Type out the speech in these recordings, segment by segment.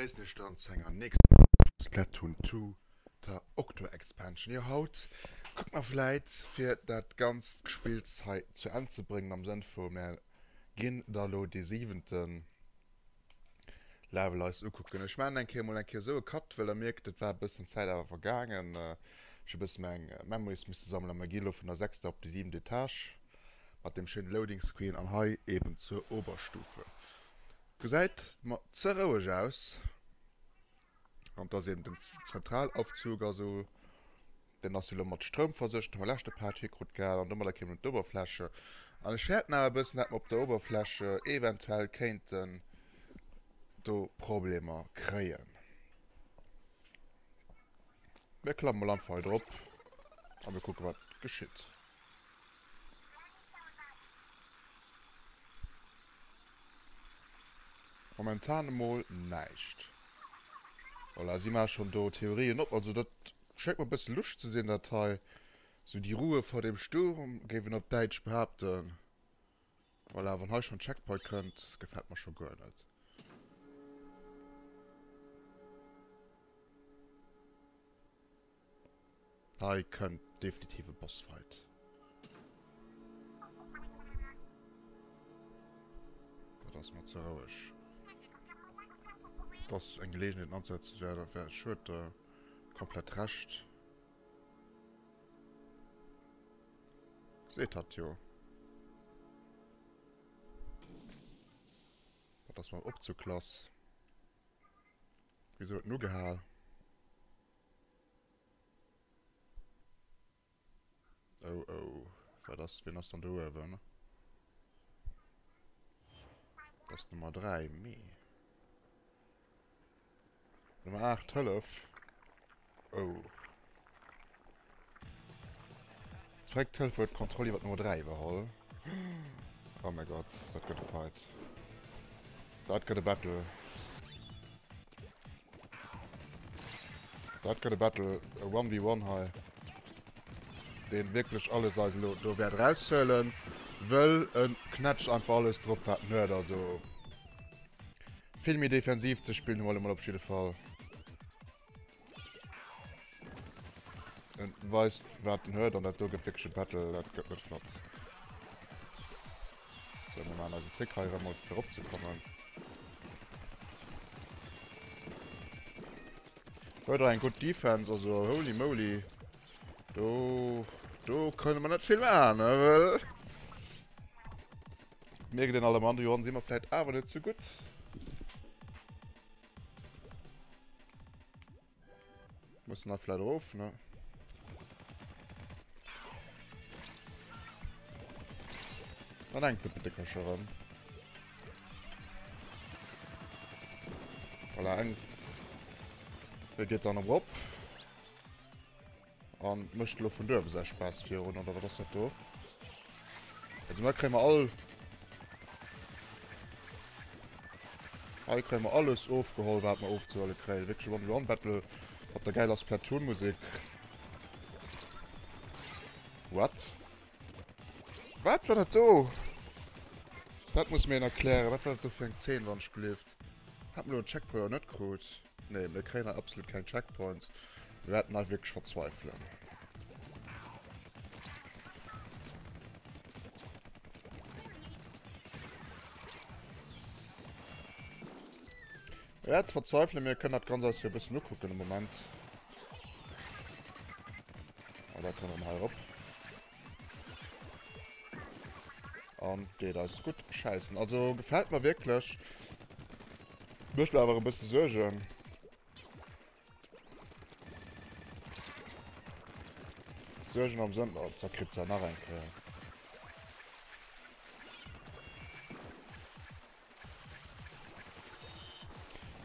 Begréissen iech dann zu enger nächster Folg vu Splatoon 2, der Octo Expansion. Jo, haut kucke mer vläit fir dat ganzt Gespills hei zu Enn ze bréngen, am Sënn vu mär ginn da lo dee siwenten Level eis ukucken. Ech maachen eng Kéier mol eng Kéier esou e Cut, well der mierkt et war e bëssen Zäit awer vergaangen. Ech hu e bësse meng Memories misse sammelen a mer gi lo vun der sechster op déi siwent Etage mat deem schéine Loading Screen an hei eben zur Oberstufe. Gesäit mer ze roueg aus. An et ass eben den Zentralaufzug, also deen ass jo elo mat Stroum versuergt, hu mer leschte Part hikrut gehat an domadder kéim en un d'Oberfläche. An ech fäerten awer e bëssen, dat mer op der Oberfläche eventuell kéinten do Problemer kréien. Mir klamme mol einfach hei drop a mir kucke wat geschitt. Momentan emol näischt. Voilà, si maache schonn do Theorien op. Also dat schéngt mer e bësse lusch ze sinn, dat hei. Sou die Ruhe vor dem Sturm, géif een op Däitsch behaapten. Voilà, wann hei schonn Checkpoint kënnt, gefält mer scho guer net. Hei kënnt definitiv e Bossfight. Dat ass mer ze roueg. Dat ass eng Gelegenheet anzesetzen, wär dat wär schued der komplett recht. Seet hatt jo. Dat ass mam Opzug lass. Wieso huet en ugehal? Oh oh, wat ass, wien ass dann do uewen? Dat ass Nummer 3, mee. Nummer 8, Hëllef. Oh. D'Fréckt Hëllef huet d'Kontroll iwwer d'Nummer 3 iwwerholl. Oh mäi Gott, dat gëtt e Fight. Dat gëtt e Battle. Dat gëtt e Battle, e 1v1 hei. Deen wierklech alles eis elo do wäert eraushuelen, wëll en knätscht einfach alles drop wat en huet. Also vill méi defensiv ze spillen hu mer elo mol op jidde Fall. En weist wat en huet an dat do gëtt wierklech e Battle, dat gëtt net flott. So, mir maachen eisen Trick hei erëm mol fir eropzekommen. Huet och eng gutt Defense, also holy moly. Do, do kënne mer net vill maachen, ne, well mierkt een all am anderen Johann si mer vläit awer net sou gutt. Mussen da vielleicht rauf, ne? Dann hängt de bitte Köche ran. Voilà, eng. Der geht dann erop. An mécht elo vun duerwe säi Spaass virun, oder wat ass dat do? Also da kréie mer all... Hei kréie mer alles ofgeholl, wat mer ofzehuele kréien. Wierklech e One-v-One-Battle mat der gäiler Splatoon-Musek. What? Wat war dat do? Dat muss mir een erklären. Wat war dat do fir eng Zeen, wann ech gelift? Hat mer elo en Checkpoint oder net krut? Nee, mir kréien hei absolut keng Checkpoints. Mir wäerten hei wierklech verzweifelen. Mir wäerte verzweifelen, mir kënnen dat Ganzt eis jo e bëssen ukucken e Moment. Ah, da kann erëm hei erop. An deet eis gutt schäissen. Also gefält mer wierklech. Mécht mer awer e bësse Suergen. Suergen am Sënn... Oh, zerkritt se nach eng Kéier.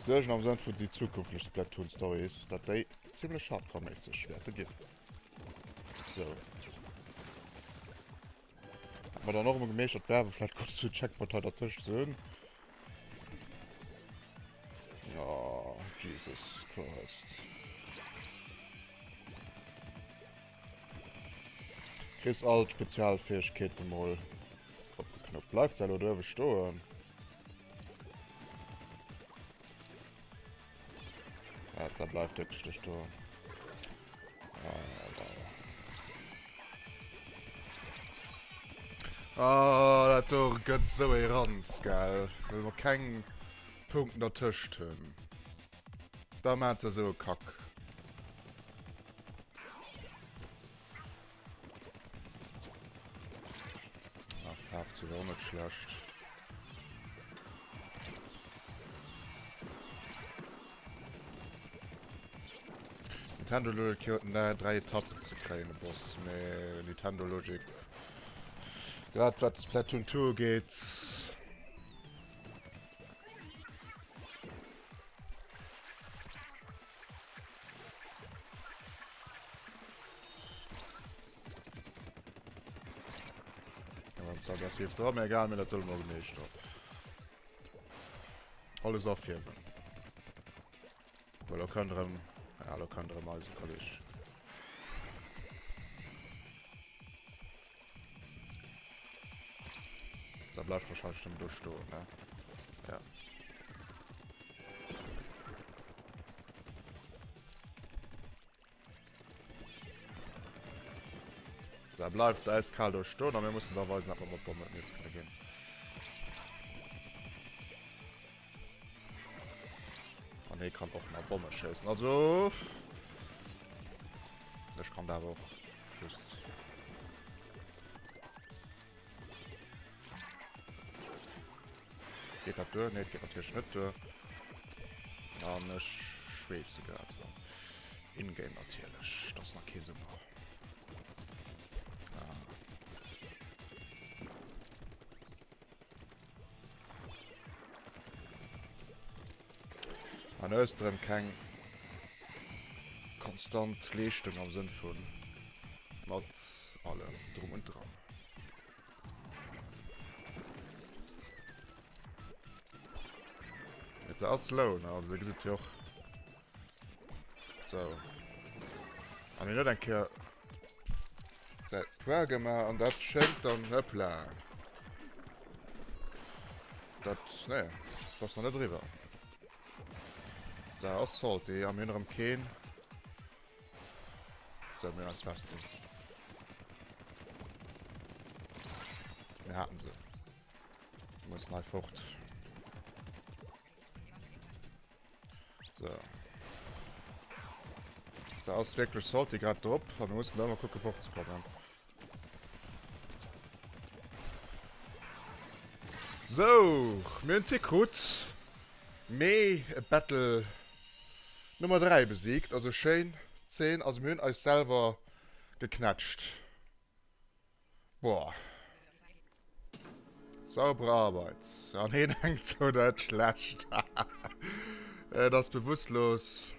Suergen am Sënn vun déi zukünfteg Splatoon Stories, dat déi zimmlech hardcore-méisseg wäerte ginn. So. Hat man dann och immer gemeescht, dat wär vielleicht kurz zu Checkpoint hei dertëscht ze hunn. Oh, Jesus Christ. Kriss all d'Spezialfähigkeeten mol opgeknuppt. Bleift se elo do uewe stoen? Ja, da bleift wirklich do stoen. Ah, dat do gëtt sou ee Ranz, gell? Well mer keng Punkten dertëscht hunn. Da maacht se sou e Kack. Ah, Faarf zu wär och net schlecht. Nintendo Logik hier huet ne 3 Etappen ze kréien, de Boss, mee Nintendo Logik grad wat Splatoon 2 ugeet. Egal, mir dat soll gemeescht. Alles afhiewen. Well lo kënnt erëm, ja, lo kënnt erëm eise Kolleg. Da bleift wahrscheinlich dann do stoen, ne? Ja. Da bleift eiskal do stoen a mir mussen da weisen, dass wir mat Bommen jetzt kënne ginn. An hie kann och nach Bomme schéissen. Also ech kann da och just Geet dat duer? Nee, et geet natierlech net duer. An ech schweesse grad. In-game natierlech. Dat ass nach kee Summer. Ah. An hues de rem keng konstant Leeschtung am Sënn vun mat allem drum und dran. Et ass slow, ne? Also, dir gesitt jo och. So. An hien huet eng Kéier säi Poids gemaach an dat schéngt dann, hëppla. Dat, nee, dat ass nach net eriwwer. Da ass salty a mir hunn erëm keen. So, mir hunn eis Festung. Mir haten se. Mir mussen hei fort. So. Da ass wierklech Salty grad drop a mir mussen da ëmmer kucke fortzekommen. Sou, mir hunn d'Hikrut mee Battle Nummer 3 besiegt. Also schéin 10, also mir hunn eis selwer geknätscht. Boah. Saubere Arbeit. An heen hänkt sou net schlecht. Et ass bewusstlos.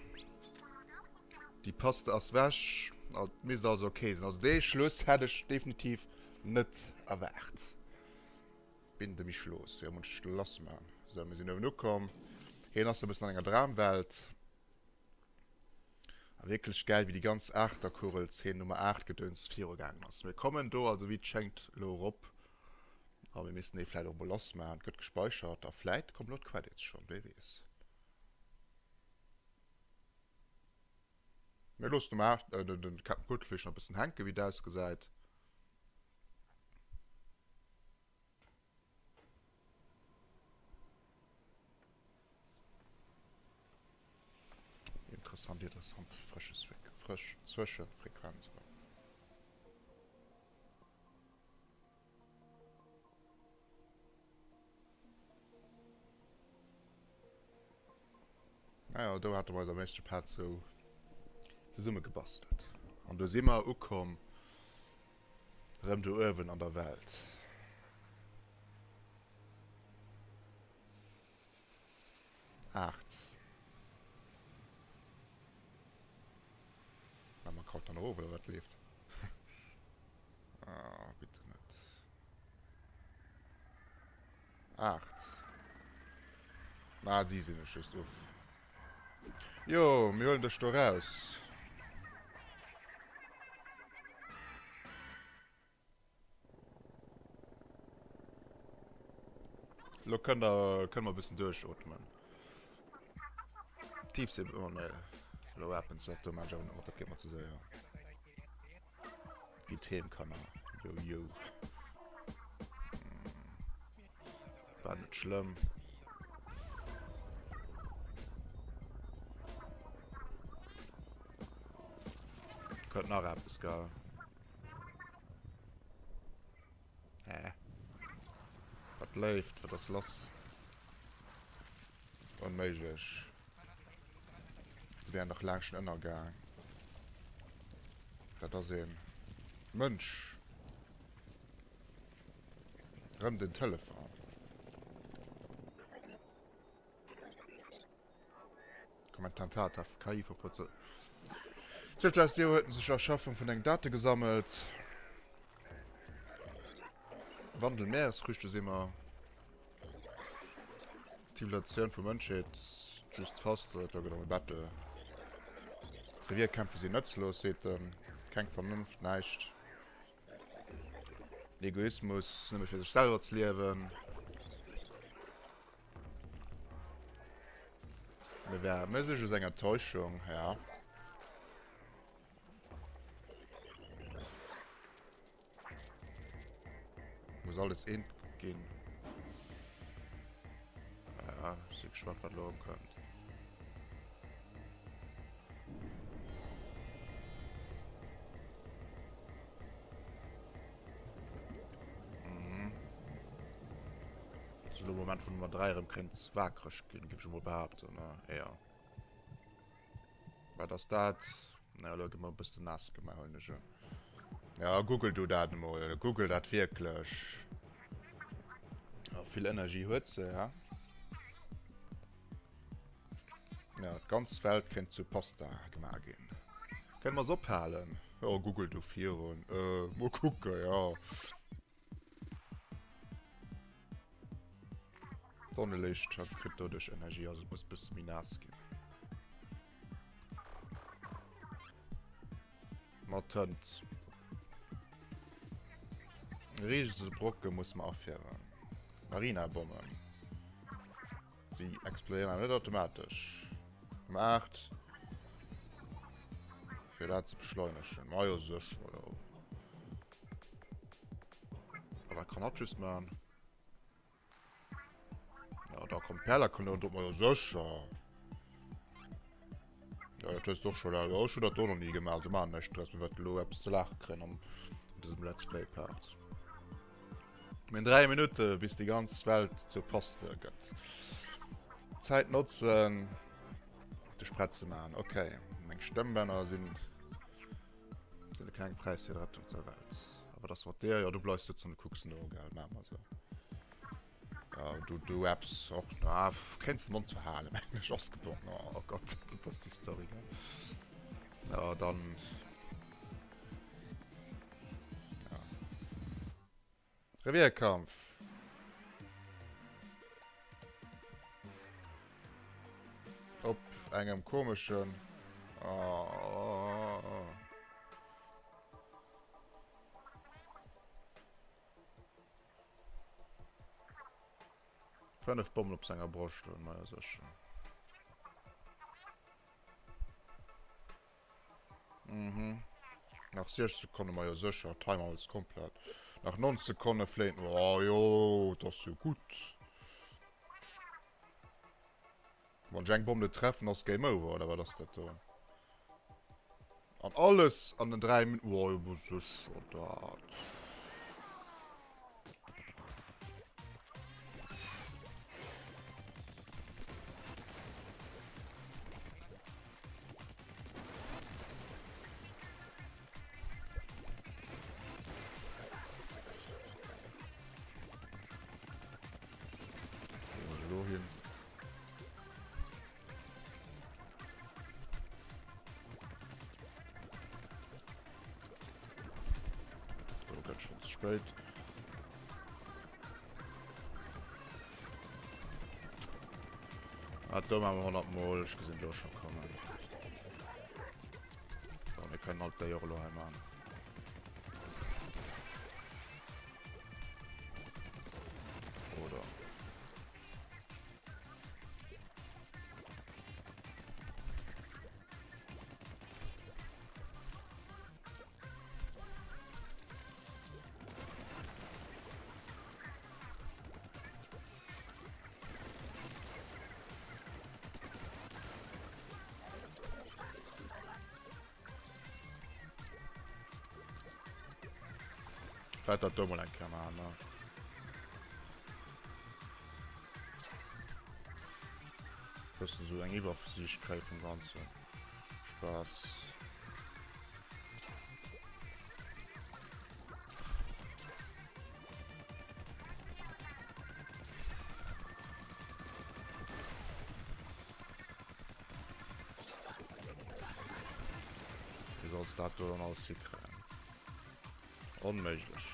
Déi Paste ass wech. Et misst also ok sinn. Also dee Schluss hätt ech definitiv net erwaart. Binde mich los. Jo, muss ech lass man. Sou, mir sinn uewen ukomm. Heen ass e bëssen an enger Dramwelt. A wierklech gäil wéi déi ganz Aachterkugel-Zeen Nummer 8 Gedöns virugaangen ass. Mir kommen do also wéi et schéngt elo erop a mir missten dee vläit och emol lass maachen. Et gëtt gespeichert a vläit kommen elo d'Credits schonn, wee weess. Mir loossen Nummer 8, den Captain Cuttlefish nach e bëssen hänken, wéi et ausgesäit. Interessant, interessant, frësche frësch Zwëschefrequenz. Naja, do hate mer eis am éischte Part sou zesumme gebastelt. An do si mer ukomm, rëm do uewen an der Welt. 8. Na, man kraut dann erof, oder wat leeft? Ah, bitte net. 8. Na, si sinn ech just uff. Jo, mir huelen dech do raus. Lo kënnt der, kënne mer e bëssen duerchootmen. Tiefsee, oh nee. Low Weapons, dat do maan ech awer net mat, dat geet mer ze séier. Wéi d'Heemkanner, yo yo. War net schlëmm. Kënnt nach eppes, gell? Hä? Wat léift? Wat ass lass? Onméiglech. Se wären dach laang schon ënnergaang. Dat ass een Mënsch. Rëm den Telefon. Kommentantata KI verputze. 12.000 Joer huet en sech Erschaffung vun engen Date gesammelt. Wandel Meeresfrüchte si mer. Zivilisatioun vu Mënschheet just fast, da gëtt am Battle. Revierkämpfe sinn nëtzlos, seet en. Keng Vernunft, näischt. Egoismus, nëmme fir sech selwer ze liewen. Mir wär, mir si just eng Enttäuschung, ja. Muss alles eent ginn. Ja, si gespannt, wat elo erëmkënnt. Mhm. Ass elo Moment vun Nummer 3 erëm kéint waakreg ginn, géif ech emol behaapten, ne? Ja. Wat ass dat? Na, elo gi mer e bëssen naass gemaach, huelen ech un. Ja, google du dat emol. Google dat wierklech. Ja, vill Energie huet se, ja. Ja, d'ganz Welt kéint zu Pasta gemaach ginn. Kënne mer se ophalen? Jo, google du virun. Äh, mol kucke, ja. D'Sonneliicht hat kritt doduerch Energie, also et muss e bësse méi naass ginn. Mat Tënt. Riesebrocken muss mer aféieren. Marina-Bommen. Déi explodéieren awer net automatesch. Nummer 8. Fir dat ze beschleunegen. Ma jo, sécher, jo. A wat kann hatt just maachen? Ja, da kommt Perlakanoun drop, ma jo, sécher. Ja, dat hues du och scho laang. Jo, ech hunn dat och nach ni gemaach, also maachen näischt draus. Mir wäerten elo eppes ze laache kréien an dësem Let's Play Part. Mir hunn 3 Minutte bis déi ganz Welt zur Paste gëtt. Zäit notzen, dech prett ze maachen. Okay, meng Stëmmbänner sinn sinn e klenge Präis fir d'Rettung zur Welt. A wat ass mat dir? Jo, du bleifs sëtzen an du kucks no, gell? Maache mer esou. Ja, du, du apps och. Ah, kéints de Mond zwar halen, mengen ech. Ass gebongen. Oh Gott, dat ass déi Story, gell? Ja, dann. Ja. Revierkampf. Op engem komeschen... Oh. Fënnef Bommen op senger Broscht hunn, ma ja sécher. Mhm. Nach 60 Sekonne, ma jo sécher, Timer ass komplett. Nach 90 Sekonne fléien. Oh jo, dat ass jo gutt. Wann ech eng Bomm net treffen, ass Game Over, oder wat ass dat do? An alles an den 3 Minuten. Oh, jo, sécher dat. Hin. Oh, ganz schon zu spät. Ah, da machen wir 100 Mal. Ich gesehen, da schon kommen. So, wir können halt der Jolo machen. Oder? Vläit dat do mol eng Kéier maachen, ne? Bëssen esou eng Iwwersiicht kréie vum Ganzen. Spaass. Wéi solls dat do dann alles hikréien? Onméiglech.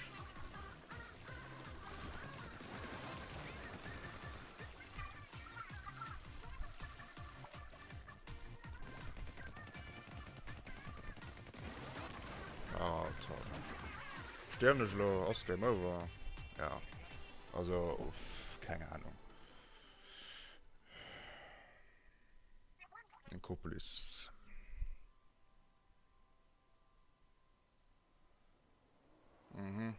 Ah, toll. Stierwen ech elo? Ass Game Over? Ja. Also, uff, keng Ahnung. Inkopolis. Mhm.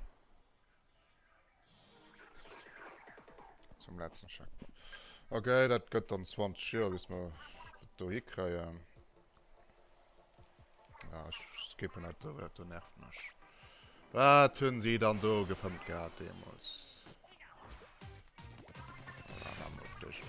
Zum letzten Checkpoint. Okay, dat gëtt dann 20 Joer, bis mer dat do hikréien. Ja, ech skippen dat do, well dat do nervt mech. Wat hunn si dann do gefëmmt gehat deemools? Voilà, dann op duerch.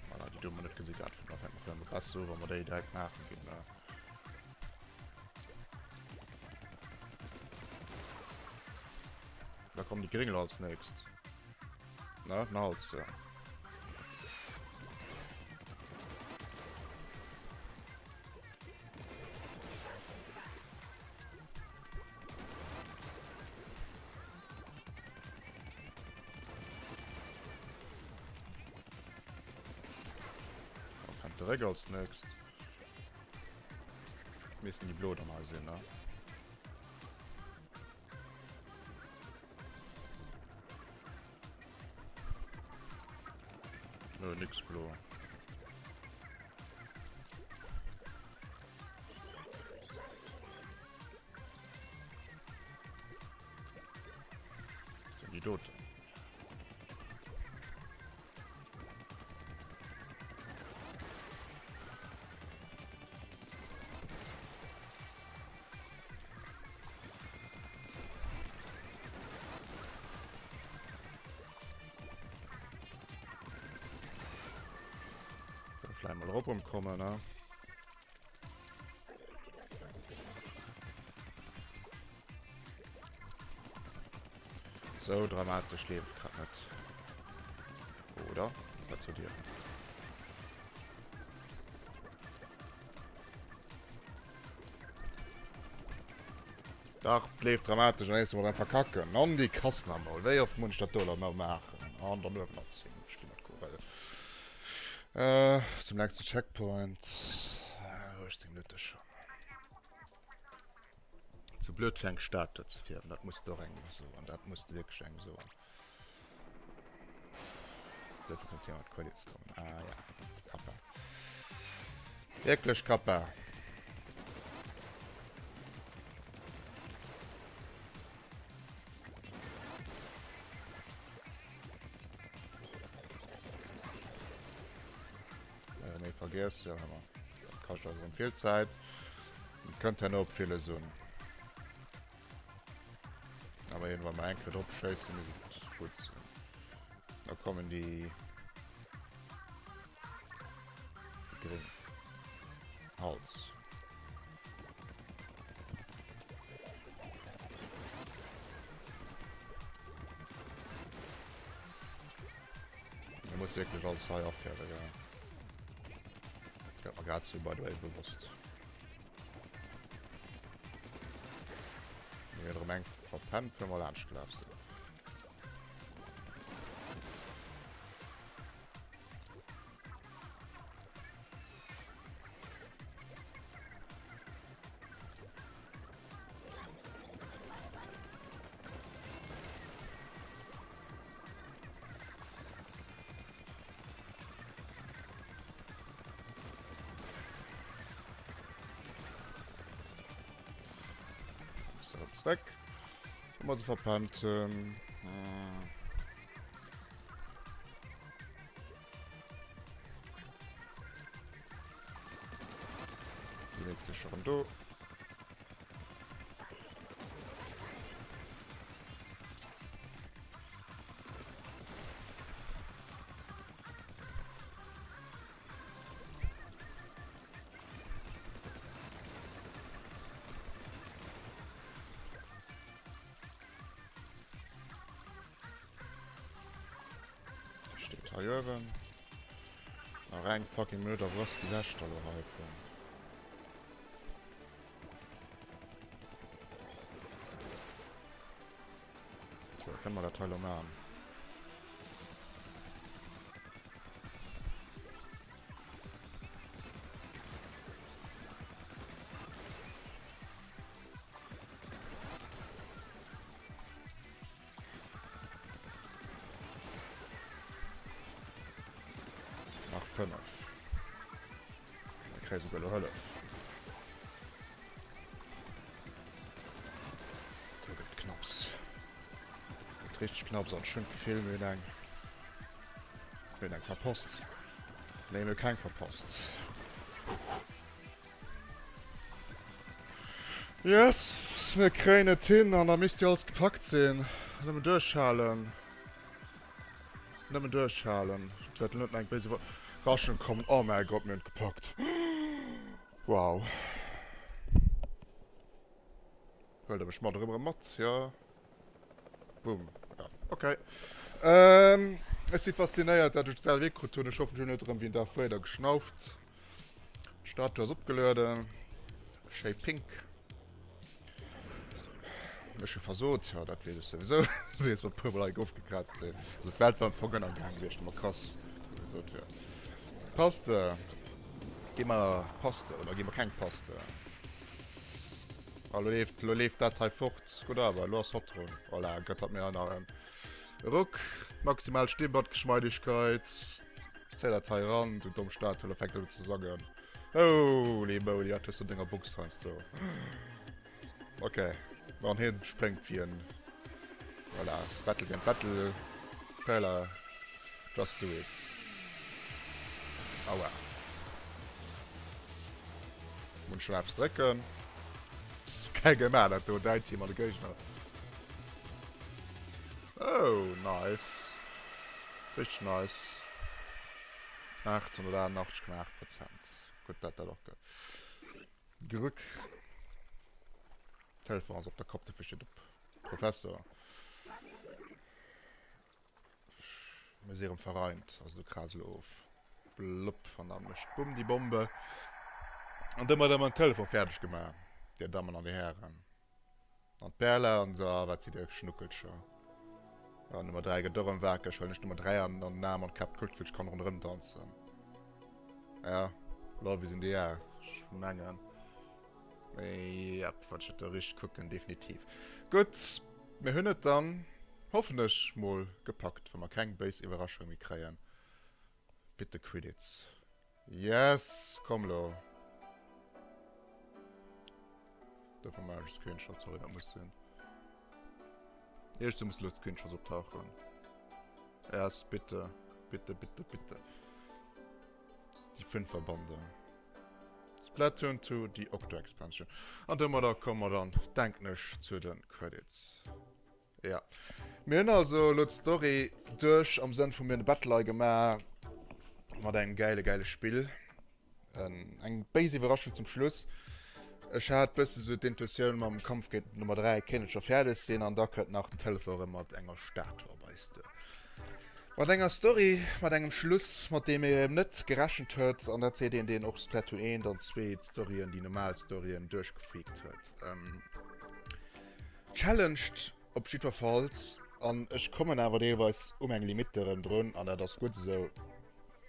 Voilà, déi do hu mer net gesi gehat vun der fänkt mer besser u, wa mer déi direkt maachen ginn. Ne? Da kommen die Gringel als nächst. Ne? Den Hals, ja. Direkt als nächst. Müssen die Blo dann mal sehen, ne? Nö, nix blo. Sind die tot? So, vielleicht mal erop kommen, ne? So dramatisch lebt grad net. Oder? Was zu dir? Dach, leeft dramatesch an nächste Mal verkacken. An die Kassen am Maul. Wéi oft muss ich dat do nach maachen? An der Nuewen 10. Ich ginn net kuerel. Äh, zum nächsten Checkpoint. Äh, 18 Minutte schon. Zu blöd fir eng Statue ze fierwen, dat muss de och engem soen. Dat muss de wierklech engem soen. Dofir zum Thema Credits kommen. Ah ja, Kappa. Wierklech Kappa. Äh, nee, vergiss, ja, haben wir. Das kascht also viel Zeit. Und könnt ja nur op vieles un. Aber irgendwann mal enke drop scheißen, ist gut. Da kommen die gering. Hals. Da muss wirklich alles hei affären, ja. Gëtt mer grad so by the way bewusst. Mir erëm eng verpennt, wenn wir laanscht gelaf sinn. So, zurück. Wo wir sie verpennt haben. Déi nächst ass scho rëm do. Steet hei uewen. Nach eng fucking Minutt a wou ass déi lescht da lo heivun? So, da kënne mer dat hei lo maachen. Nach 5. Da kréie souguer elo Hëllef. Do gëtt et knapps. Gëtt richteg knapps an ech hunn d'Gefill, mir hunn eng, mir hunn eng verpasst. Nee, mir hu keng verpasst. Yes, mir kréien et hin an da misst jo alles gepackt sinn. Nëmmen duerchhalen. Nëmmen duerchhalen. Et wäert elo net nach eng béis Iwwerraschung kommen. Oh mäi Gott, mir hunn et gepackt. Wow. Huelt der mech mat erëm erëm mat? Jo. Boom. Ja, okay. Ähm, ech si faszinéiert, dat ech d'selwecht krut hunn. Ech hoffen, ech hunn net erëm wéi en Darth Vader geschnauft. D'Statue ass opgelueden. Schéi pink. Ech hu versot, ja, dat weess ech souwisou. Wéi es mer puer Mol hei ofgekrazt sinn. Also d'Welt war am Fong ënnergaang gewiescht, wa mer krass gesot wier. Paste. Gi mer Paste oder gi mer keng Paste? Ah, lo leeft, lo leeft dat hei fort. Gutt awer, lo ass hatt drun. Voilà, gëtt hatt mir hei nach en Ruck. Maximal Stimmbandgeschmeidigkeit. Zéi dat hei eran, du domm Statue, lo fänkt en un ze sangen. Holy moly, wat hues du an denger Box heiansdo? Ok, an hien spréngt wéi en... Voilà, Battle géint Battle. Perla, just do it. Aua. Muss schon eppes drécken. Geil gemaach dat do, däin Team an de Géigner. Oh, nice. Richteg nice. 888,8 Prozent. Gutt, dat dat och gëtt. Gerück. Telefon ass op der Kopp, dofir steet op Professor. Mir si erëm vereint. Also du kras elo of. Blopp. An dann mécht Bumm déi Bombe. An domat hu mer den Telefon fäerdeg gemaach, dir Dammen an dir Hären. An d'Perla an se, ah, wat sidd dir Schnuckelcher. Ja, Nummer 3 gëtt och erëm wakereg. Huelen ech Nummer 3 an den Aarm an d'Kap kuckt, wéi ech kann ronderëm danzen. Ja, love is in the air. Ech mengen. Yep, wann ech dat do richteg kucken, definitiv. Gutt, mir hunn et dann, hoffen ech mol, gepackt, wa mer keng béis Iwwerraschung méi kréien. Bitte Credits. Yes, komm lo. Dofir maachen ech e Screenshot, sorry, dat muss sinn. Iergendwou musse lo Screenshots optauchen. Yes, bitte, bitte, bitte, bitte. Déi Fünferbande. Splatoon 2, The Octo Expansion. An domadder komme mer dann, denken ech, zu de Credits. Ja. Mir hunn also elo d'Story duerch, am Sënn vu mir hunn e Battle hei gemaach mat engem gäile, gäile Spill. Eng béis Iwwerraschung zum Schluss. Ech hat bësse sou d'Intuitioun mam Kampf géint Nummer 3 kéint et scho fäerdeg sinn an da kënnt nach den Telefon erëm mat enger Statue op eis duer. Mat enger Story, mat engem Schluss, mat deem ee net gerechent huet, an dat seet een, deen och Splatoon 1 an 2 d'Storyen, déi normal Storyen, duerchgefreakt huet. Challenged op jiddwerfalls, an ech kommen awer deelweis u meng Limitte erëm drun, an dat ass gutt esou,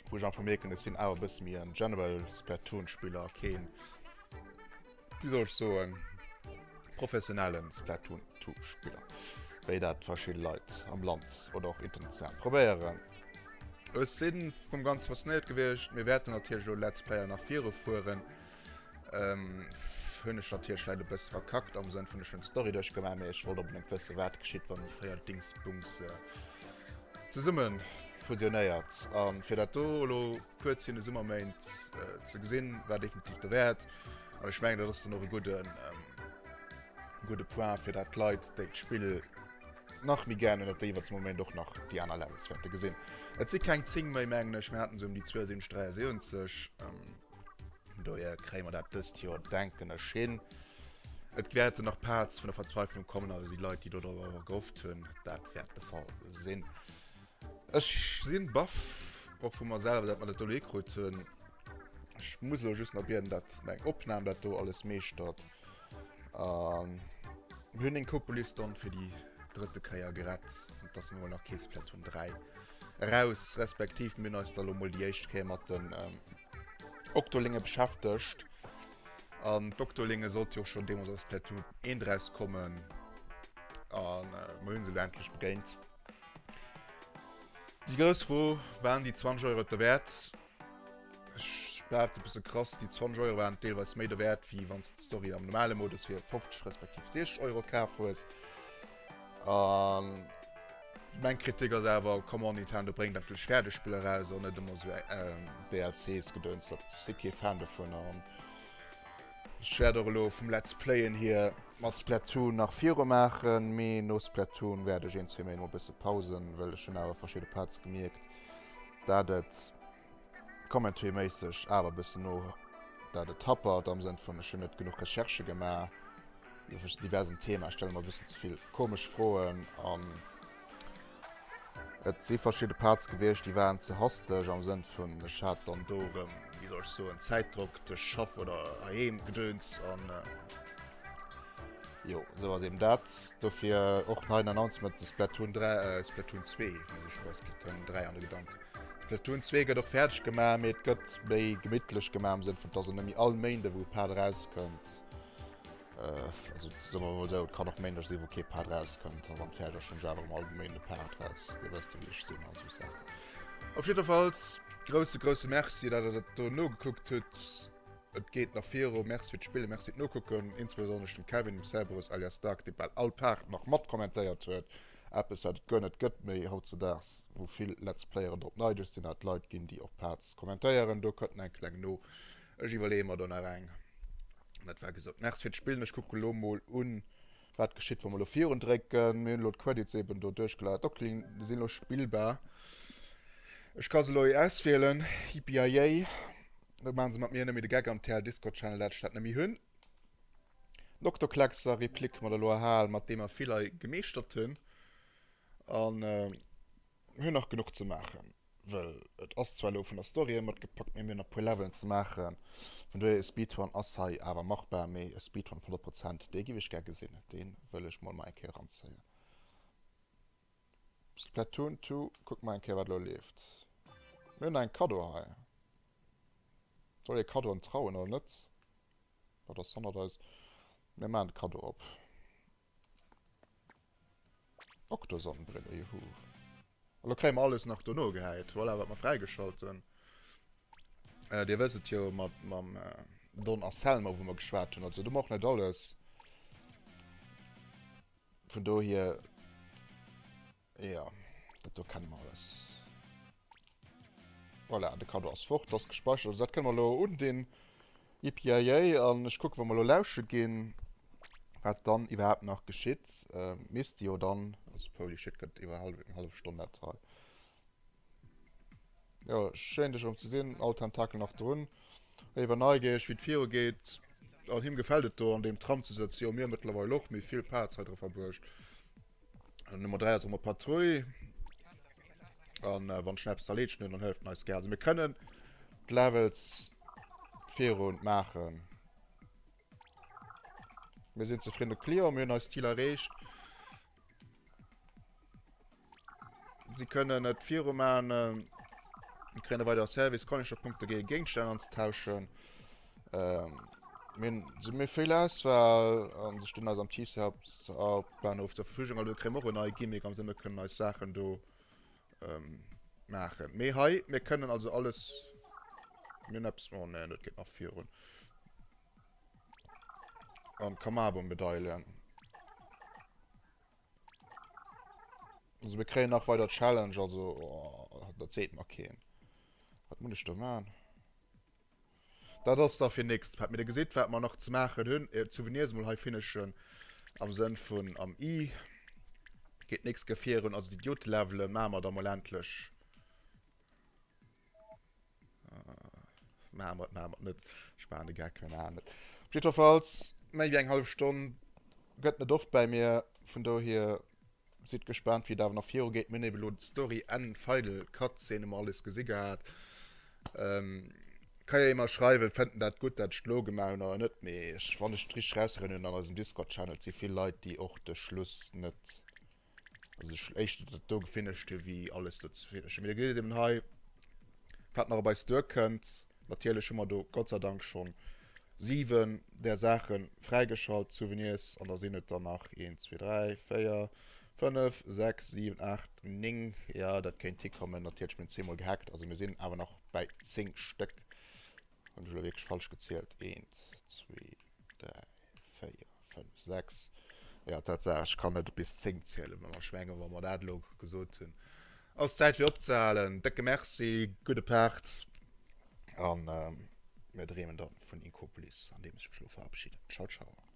wou ech einfach mierken, ech sinn awer e bësse méi en general Splatoon-Spiller a keen, wéi soll ech soen, professionellen Splatoon 2 Spiller, wéi dat verschidde Leit am Land oder och international probéieren. Ech si vum Ganze faszinéiert gewiescht. Mir wäerten natierlech elo Let's Player nach virufueren. Hunn ech natierlech vläit e bësse verkackt am Sënn vun ech hunn d'Story duerchgemaach, mee ech wollt onbedéngt wësse wat geschitt wann déi 4 Dingsbumse zesumme fusionéiert. A fir dat do elo kuerz virun de Summerméint ze gesinn, war definitiv derwäert. An ech mengen dat ass dann och e gudden gudde Point fir dat d'Leit déi d'Spill nach méi gären hunn, datt déi iwwer d'Summerméint och nach déi aner Levels wäerte gesinn. Et si keng 10 méi mengen ech, mir haten esou ëm déi 72, 73. Dohier kréie mer dat dëst Joer, denken ech, hin. Et wäerten nach Parts vun der Verzweiflung kommen, also déi Leit, déi do drop gehofft hunn, dat wäert de Fall sinn. Ech sinn baff, och vu mer selwer, dat mer dat do elo hikrut hunn. Ech muss elo just nach bieden, dat meng Opnam dat do alles meeschtert. A mir hunn Inkopolis dann fir déi drëtte Kéier gerett. Et ass mol nach kee Splatoon 3 eraus, respektiv mir hunn eis da lo mol déi éischt Kéier mat den Octolinge beschäftegt. An d'Octolinge sollte jo och schonn deemools aus Splatoon 1 erauskommen. An mir hunn se elo endlech begéint. Déi grouss Fro, Waren déi 20 Euro et derwäert? Ech behaapte bësse krass, déi 20 Euro waren deelweis méi derwäert, wéi wann s de d'Story am normale Modus fir 50 respektiv 60 Euro kaf hues. An meng Kritik ass awer, come on Nintendo, bréngt endlech fäerdeg Spiller eraus an net ëmmer esou DLCs Gedöns, dat si kee Fan dovun. An ech wäert och elo vum Let's Playen hier mat Splatoon nach viru maachen, mee no Splatoon wäert ech een, zwee Méint mol bësse pausen, wëll ech hunn awer verschidde Parts gemierkt, dat et Commentary-méisseg awer e bëssen no dat et happert, am Sënn vun ech hunn net genuch Recherchë gemaach iwwer diversen Thema, ech stelle mer e bëssen ze vill komesch Froen an et si verschidde Parts gewiescht, déi waren ze hasteg, am Sënn vun ech hat dann do erëm, wéi soll ech soen, Zäitdrock duerch Schaff oder heiheem Gedöns an jo, esou ass eben dat. Dofir och hei en Announcement, de Splatoon 3, Splatoon 2, ech si scho bei Splatoon 3 an de Gedanken. Splatoon 2 gëtt och fäerdeg gemaach, mee et gëtt méi gemittlech gemaach am Sënn vun, dass et net méi all Méinde wou e Part erauskënnt. Also soe mer mol esou, et kann och Méindeg sinn, wou kee Part erauskënnt, a wann fäerdeg ass, hunn ech awer erëm all Méinde e Part raus. Dir wësst jo wéi ech sinn a sou Saachen. Op jiddwerfalls grousse grousse Merci, dat der dat do nogekuckt hutt. Et geet nach viru. Merci fir d'Spillen, Merci fir d'Nokucken, insbesonnesch dem Kevin, dem Cerberus alias Dark, dee bal all Part nach matkommentéiert huet. Eppes wat et guer net gëtt méi hautzedaags, wou vill Let's Playeren drop neidesch sinn, dat et Leit ginn déi och Parts kommentéieren. Do kënnt eng kleng no. Ech iwwerleeë mer do nach eng. Dat war gesot. Merci fir d'Spillen. Ech kucke lo mol un wat geschitt wa mer lo virun drécken. Mir hunn elo d'Credits eben do duerchgelaat. D'Octling sinn elo spillbar. Ech ka se elo hei auswielen. Yippie-yay. Do maachen se mat mir net méi de Geck am TL Discord Channel dat ech dat net méi hunn. D'Octoclexer Replik mat elo erhal, mat deem mer vill hei gemeeschtert hunn. An mir hunn nach genuch ze maachen, wëll et ass zwar elo vun der Story hier matgepackt, mee mir hunn nach e puer Levelen ze maachen. Vun dohier e Speedrun ass hei awer machbar, mee e Speedrun op 100 Prozent, dee giff ech gär gesinn. Dee wëll ech mol mar eng Kéier eranzéien. Splatoon 2, kucke mer eng Kéier wat elo leeft. Mir hunn nach eng Kaddo hei. Soll ee Kaddoen trauen oder net? Wat ass hannert eis? Mir maachen de Kaddo op. Octo-Sonnenbrille, juhu. Elo kréie mer alles nach dono gehäit. Voilà, wat mer fräigeschalt hunn. Äh, dir wësst et jo mat mam äh, Don a Selma, wou mer geschwat hunn. Also do mer och net alles. Vun dohier, ja, dat do kenne mer alles. Voilà, de Cadeau ass fort, ass gespeichert. Also dat kënne mer elo undinn. Yippie-yay. An ech kucken, wa mer elo lausche ginn, wat dann iwwerhaapt nach geschitt. Äh, misst jo dann, also holy shit, gëtt iwwer eng hallef Stonn dat hei. Jo, schéin dech erëm ze sinn. All Tentakel nach drun. Éiwer neigéiereg wéi et viru geet. An him gefält et do an deem Tram ze sëtzen. Jo, mir mëttlerweil och. Mir hu vill Plaz hei dra verbruecht. An Nummer 3 ass erëm op Patrouille. An äh, wann ech eppes zerleeschen hunn, dann hëlleft en eis gär. Also mir kënnen d'Levels virun maachen. Mir sinn zefridden. Client, mir hunn eist Ziel erreecht. Sie kënnen et viru man. Mir kréien e weider Service, Konischer-Punkte géint Géigestänn anzetauschen. Ähm, mir si mir vill Auswahl an se stinn eis am Tiefseehauptbahnhof zur Verfügung. Also kréie mer och en neie Gimmick am Sënn, mir kënnen eis Saachen do ähm, maachen. Mee hei, mir kënnen also alles. Mir hunn eppes. Oh nee, dat geet nach virun. An Kamabo-Medailen. Also mir kréien nach weider Challenge, also oh, dat seet mer keen. Wat muss ech do man? Dat ass da fir nächst Part. Mee der gesitt wat mer nach ze maachen hunn. Äh, d'Souvenirs mol hei finishen am Sënn vun am I geet nächst Kéier virun. Also d'Idiote-Levelen maache mer da mol endlech. Maache mer et, maache mer et net. Ech maachen de Geck, mir maachen et. Op jiddwerfalls, méi wéi eng hallef Stonn gëtt net oft bäi mir. Vun dohier sidd gespaant, wéi et awer nach viru geet. Mir hunn eben elo d'Story End Final Cut Szene emol alles gesi gehat. Ka jo ee mer schreiwen, fënnt en dat gutt, dat ech et elo gemaach hunn oder net. Mee ech, wann ech et richteg erauserënneren hunn, an eisem Discord-Channel si vill Leit, déi och de Schluss net Also ech éischter dat do gefinished hu wéi alles do ze finishen. Mee da gesitt eben hei, wat nach op eis duerkënnt. Natierlech hu mer do Gott sei Dank schonn 7 där Saache fräigeschalt, Souvenirs, an da sinn et der nach 1, 2, 3, 4, 5, 6, 7, 8, 9, jo dat kéint hikommen. Natierlech mir hunn zweemol gehackt, also mir sinn awer nach bäi 10 Stéck. Hunn ech elo wierklech falsch gezielt? 1, 2, 3, 4, 5, 6. Ja, Tatsaach, ech kann net bis 10 zielen, mä ech mengen, wa mer dat elo gesot hunn, ass Zäit fir opzehalen. Décke Merci, gudde Part an mir dreemen dann vun Inkopolis, an deem ech mech elo verabschiden. Ciao, ciao.